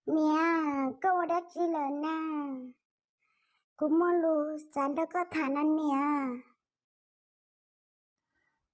Niam, koj ua dab tsi lawm na? Kuv muaj lus xav nrog koj tham no niam.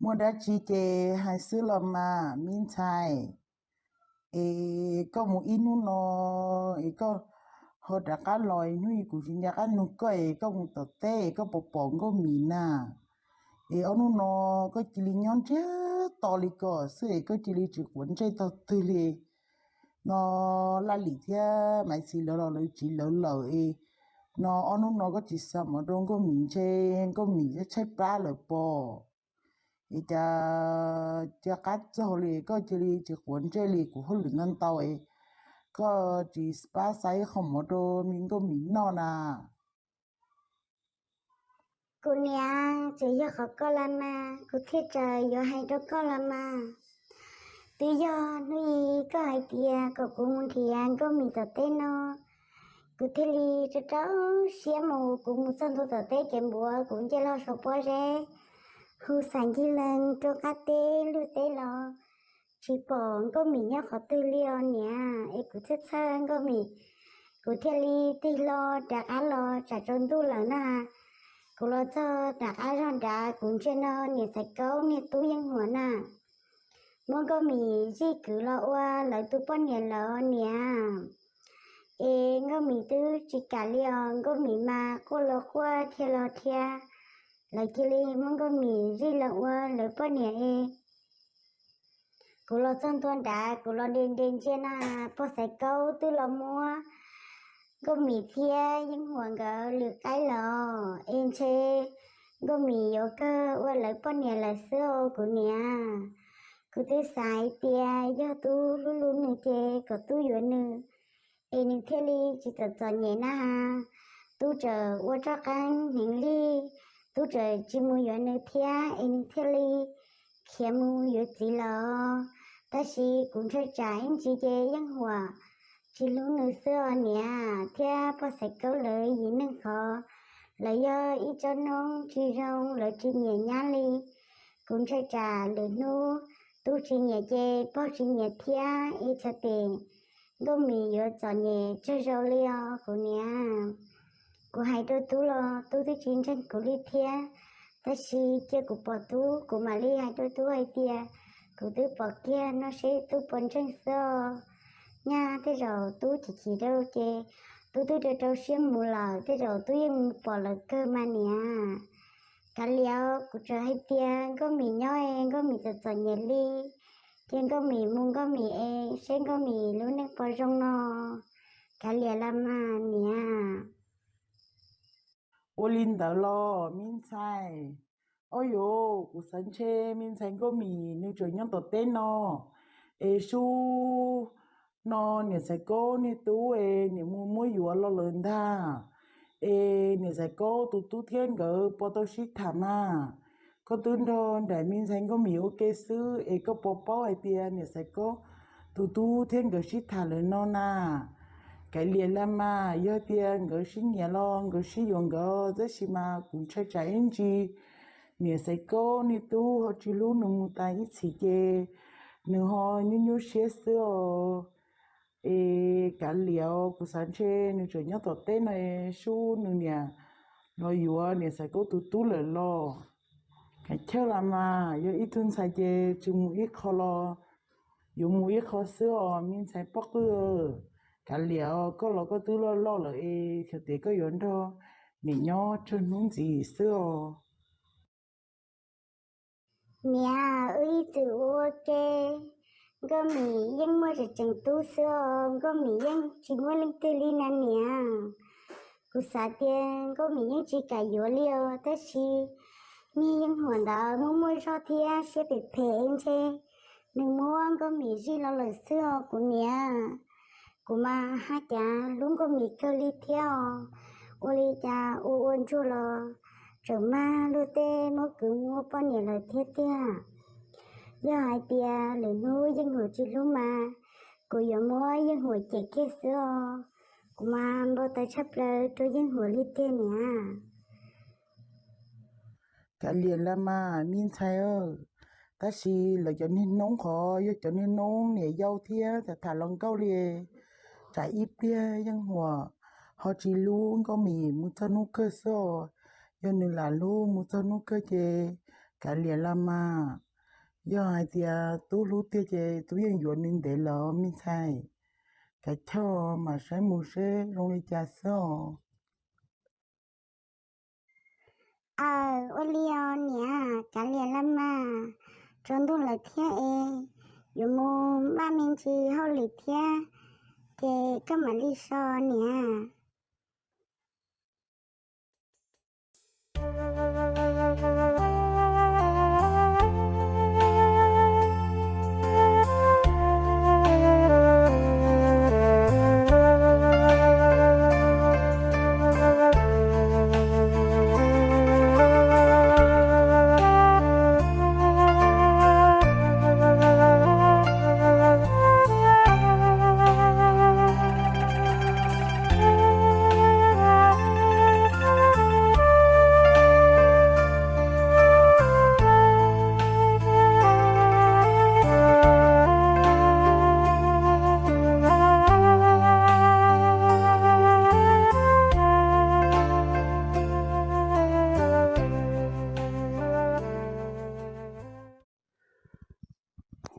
Muaj dab tsi ces hais xwb los mas me ntxhais. Es koj mus ib hnub no es koj ho rov qab los, hnub ib kuv tsis nco qab nug koj es koj mus tom teb es koj puas pom Nkauj Mim na? Es ob hnub no koj cia li nyob ntsiag to li ko xwb es koj cia li tsis quav ntsej tog twg li no. Laj Lim thiab Maiv Xis lawv los lawv tsiv lawv lawm es no ob hnub no koj tsis xa mov rau Nkauj Mim ntshe Nkauj Mim tshaib plab lawm pob. Es cas cia qab txog li koj cia li tsis quav ntsej li, kuv hauj lwm ntau ntau es koj tsis pab xa ib qho mov rau me Nkauj Mim noj na? Kuv niam, tseem yog qhov koj los mas kuv thiaj txawm yuav hais rau koj los mas. Twb yog hnub i koj hais tias kom kuv mus nrhiav Nkauj Mim tom teb no, kuv thiaj li rau rau siab mus. Kuv mus txog ntua tom teb kev npuav, kuv nce los saum pob zeb, hu xav ncig lees rau qab teb luag teb los tsis pom Nkauj Mim nyob qhov twg li os niam. Es kuv txhawj txhawj Nkauj Mim, kuv thiaj li tig hlo rov qab los tsam tsaus ntuj lawm na. Kuv los txog rov qab zog nrad, kuv ntsia no niam Xaiv Kaub niag tub Yeej Huam na muab Nkauj Mim zij kwv los ua lawv tus poj niam lawm niam. Es Nkauj Mim twb tsis kam li os, Nkauj Mim mas quaj los quaj dhia los dhia, lawv cia li muab Nkauj Mim zij los ua lawv poj niam es kuv los txog ntua nrad, kuv los nres nres ntsia na, pog Xaiv Kaub twb los muab Nkauj Mim thiab Yeej Huam nkawd lwm qaib lawm, es ntshe Nkauj Mim yuav kawg ua lawv poj niam lawm xwb os kuv niam. Kuv twb xav hais tias yog tub hlub hlub nws ces kom tub yuav nws, es nws thiaj li tsis txom txom nyem na. Tub txawm ua roj qeeb hneev lig, tub txawm tsis mus yuav nws thiab es nws thiaj li khiav mus yuav txiv lawm. Tab sis kuv ntshai tsam ib ntsis ces Yeej Huam tsis hlub nws xwb os niam, thiab pog Xaiv Kaub lawv yim neeg qhov lawv yog ib tsob noob tsis zoo, lawv tsis nyiam nyab li. Kuv ntshai tsam lwm hnub tub tsis nyiam ces pog tsis nyiam thiab es txhais tes Nkauj Mim yuav txom nyem tsawg zaus li os kuv niam. Kuv hais rau tub los tub twb tsis ntseeg kuv li thiab, tab sis cia kuv pom tub kuv mam li hais rau tub hais tias kuv twb pom kiag no seb tub puas ntseeg xwb os. Nyaj tej zaum tub chim chim rau ces tub twb rau rau siab mus lawm, tej zaum tub yeej mus pom lawv kawg mas niam. Kav liam, kuv txawm hais tias Nkauj Mim nyob es Nkauj Mim txom txom nyem li, ces Nkauj Mim mus Nkauj Mim es seb Nkauj Mim lub neej puas zoo no. Kav liam los mas niam. Ua li ntawd los me ntxhais? Au yos, kuv xav ntshe me ntxhais Nkauj Mim nws tseem nyob tom teb no, es sub no niam Xaiv Kaub niag tub es niam mus muab yuav los lawm ntag. Es niam Xaiv Kaub tus tub thiab nkawd puas tau sib tham mas? Koj twb nrog nraim me ntxhais Nkauj Mim ua ke xwb es koj puas paub hais tias niam Xaiv Kaub tus tub thiab nkawd sib tham lawm no na? Kav liam los mas, yog tias nkawd sib nyiam los nkawd sib yuav nkawd, tab sis mas kuv ntshai tsam ib ntsis niam Xaiv Kaub niag tub ho tsis hlub nws mus tas ib txhis ces nws ho nyuaj nyuaj siab xwb os. Es kav liam, kuv xav ntshe nws tseem nyob tom teb no, sub nws niam los yuav niam Xaiv Kaub tus tub lawm los. Kav chawj los mas, yog ib tug ntxhais ces tsis mus ib qho los yuav mus ib qho xwb os me ntxhais poj qwj. Kav liam, koj los koj twb loj loj lawm es xyov tias koj yuav nrog niam nyob tsawg hnub ntxiv xwb os. Niam, wb ib txwm ua ua ke, Nkauj Mim yeej muaj tseem tseem tub xwb os, Nkauj Mim yeej tsis muaj leej twg li na niam. Kuv xav tias Nkauj Mim yeej tsis kam yuav li os, tab sis niag Yeej Huam ntawd muaj muaj zog thiab siab phem phem ntshe nws muab Nkauj Mim zij los lawm xwb os kuv niam. Kuv mas haj cas hlub Nkauj Mim kawg li thiab os, ua li cas ua ua ntsuag los tseem mag luag tej muab kwv mus ua poj niam lawm thiab tiag. Yog hais tias lwm hnub Yeej Huam tsis hlub mas kuv yuav muab Yeej Huam cem kiag xwb os. Kuv mas npau taws tshaj plaws rau Yeej Huam li tiag niam. Kav liam los mas me ntxhais, tab sis lawv cov niag noob qhov yog cov niag noob niam yau thiab tham tham los nkauj li. tsam ib pliag Yeej Huam ho tsis hlub Nkauj Mim mus txog hnub kawg xwb os. Yog nws lam hlub mus txog hnub kawg ces kav liam los mas. Yog hais tias tub hlub tiag ces tub yeej yuav nws ntev lawm me ntxhais. Kav chawj mam saib mus seb zoo li cas xwb os. Aw, ua li os niam, kav liam los mas, tsaus ntuj lawm thiab es yuav mus npaj me ntsis hauj lwm thiab, ces koj mam li so niam.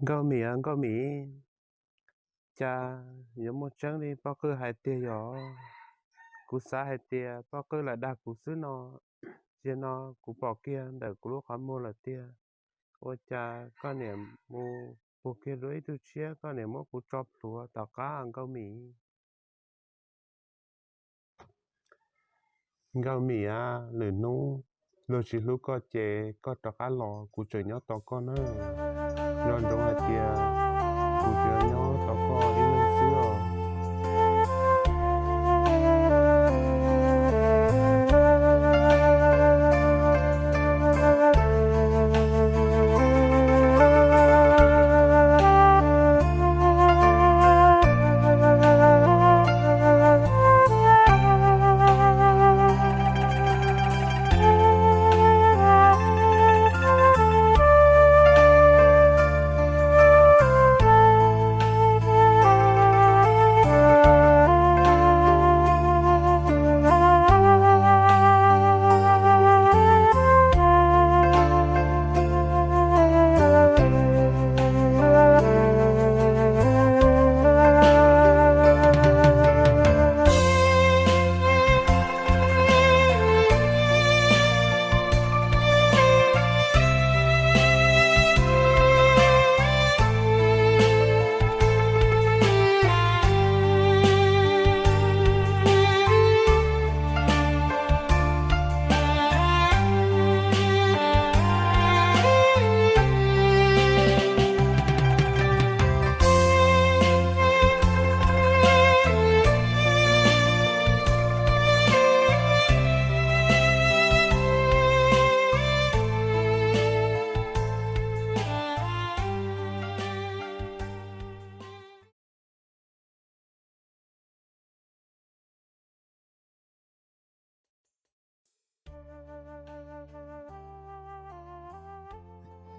Nkauj Mim, Nkauj Mim, cas yuav muaj tseeb li poj qwj hais tiag yog? Kuv xav hais tias poj qwj lam dag kuv xwb no. Tiam no kuv pom kiag ntawm kuv lub qhov muag lawm tiag. Ua cas koj niam mus puag kiag dua ib tug tshiab, koj niam muab kuv tso plhuav tom qab Nkauj Mim. Nkauj Mim, lwm hnub luag tsis hlub koj ces koj rov qab los kuv tseem nyob tos koj na. Nco ntsoov hais tias kuv tseem nyob tos koj ib leeg xwb os.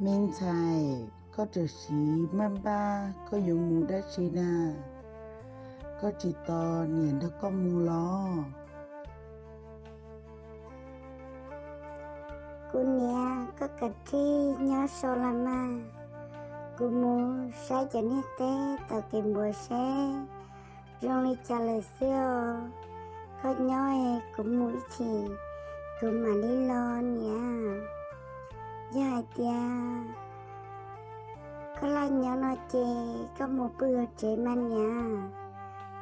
Me ntxhais, koj tam sim npaj npaj koj yuav mus dab tsi na? Koj tsis tos niam nrog koj mus los? Kuv niam, koj kav tsij nyob so los mas, kuv mus saib cov niag teb tom kev npuav seb zoo li cas lawm xwb os. Koj nyob, kuv mus ib chim kuv mam li los niam. Yog hais tias koj laj nyob no ces koj mus pw hauv tsev mas niam,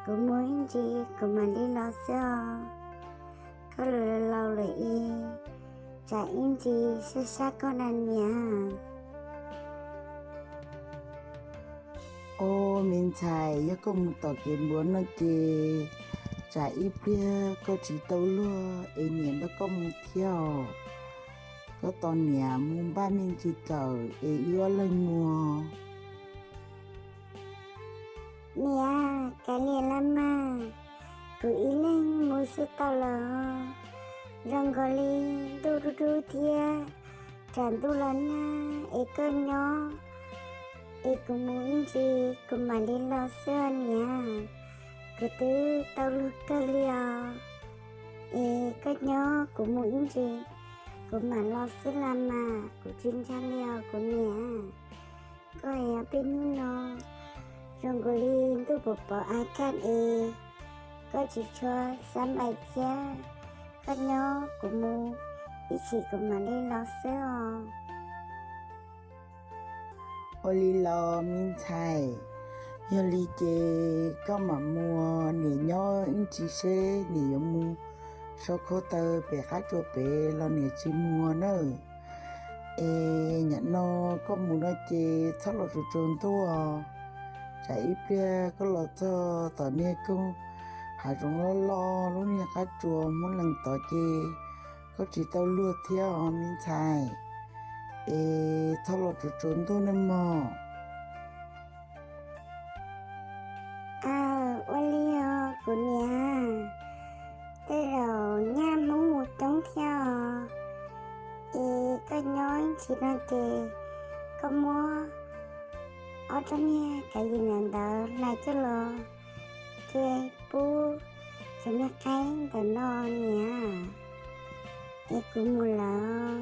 kuv mus ib ntsis kuv mam li los xwb os. Koj laus laus lawm es, tsam ib ntsis sab sab koj na niam. Au, me ntxhais, yog koj mus tom kev npuav no ces tsam ib pliag koj tsis tau luag es niam nrog koj mus thiab os. Koj tos niam mus npaj me ntsis kawm es wb ob leeg mus. Niam, kav liam los mas, kuv ib leeg mus xwb tau los. Zoo nkaus li ntuj dub dub thiab, tsam ntuj los nag es koj nyob, es kuv mus ib ntsis kuv mam li los xwb niam. Kuv twb tau luag kawg li os. Es koj nyob, kuv mus ib ntsis kuv mam los xwb las mas, kuv tsis ntshai li os kuv niam. Koj, peb hnub no zoo nkaus li ntuj pom pov a kaj es koj tsis tshua xab npais thiab. Koj nyob, kuv mus ib chim kuv mam li los xwb os. Ua li los me ntxhais, yog li ces koj mam mus, niam nyob ib ntsis seb niam yuav mus sau khau taws pem qab tsuas pem los niam tsis mus nawb. Es nim no koj mus no ces txhob los tsaus tsaus ntuj, tsam ib pliag koj los txog tom niag koog hav zoov loj loj lub niag qab tsuas Hmoob Lees tod ces koj tsis tau luag thiab os me ntxhais. Es txhob los tsaus tsaus ntuj nawb mog. Aw, ua li os kuv niam, tej zaum nyab Hmoob mus coob thiab os. Es koj nyob ib ntsis no ces koj muab ob rab niag kav yim ntawd hlais coj los cia pub cov niag qaib ntawm no niam, es kuv mus lawm.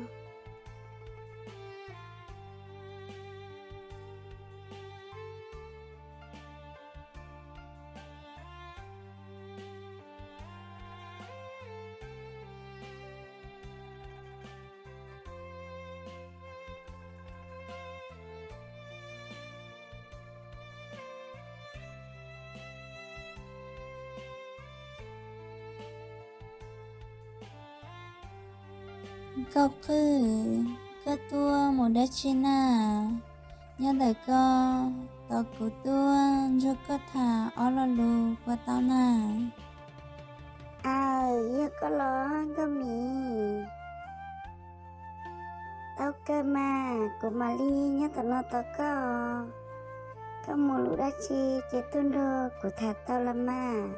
Nkauj Qwj, koj tuaj mus dab tsi na? Nyob ntawm ko, tos kuv tuaj nrog koj tham ob lo lus puas tau na? Aw, yog koj los Nkauj Mim. Tau kawg mas, kuv mam li nyob tom no tos koj. Koj mus lus dab tsi ces tuaj nrog kuv tham tau los mas.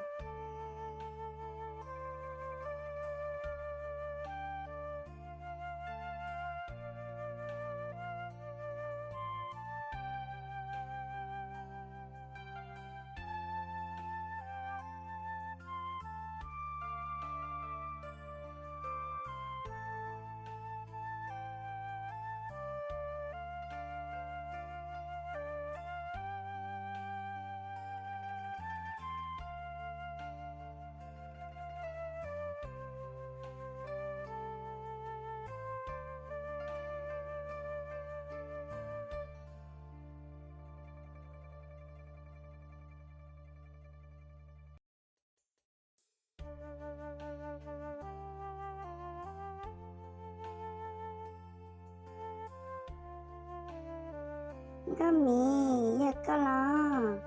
Nkauj Mim, yog koj los?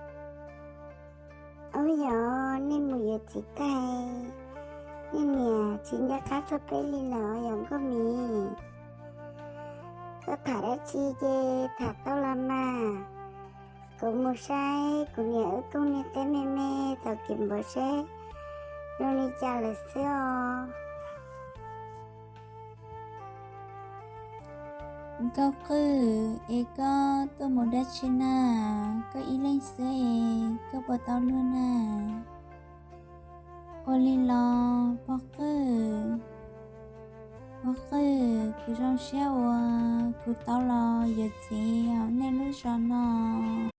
Ub, yog nej mus yuav txiv tag, nej niam tsis nco qab txog peb li lawm yog Nkauj Mim. Koj tham dab tsi ces tham tau los mas. Kuv mus saib kuv niam wb kooj niag teb me me tom kev npawv seb zoo li cas lawm xwb os. Nkauj Qwj, es koj tuaj mus dab tsi na? Koj ib leeg xwb es koj puas tau luag na? Ua li los pog Qwj, pog Qwj, kuv zoo siab uas kuv tau los yuav txiv hauv nej lub zos no.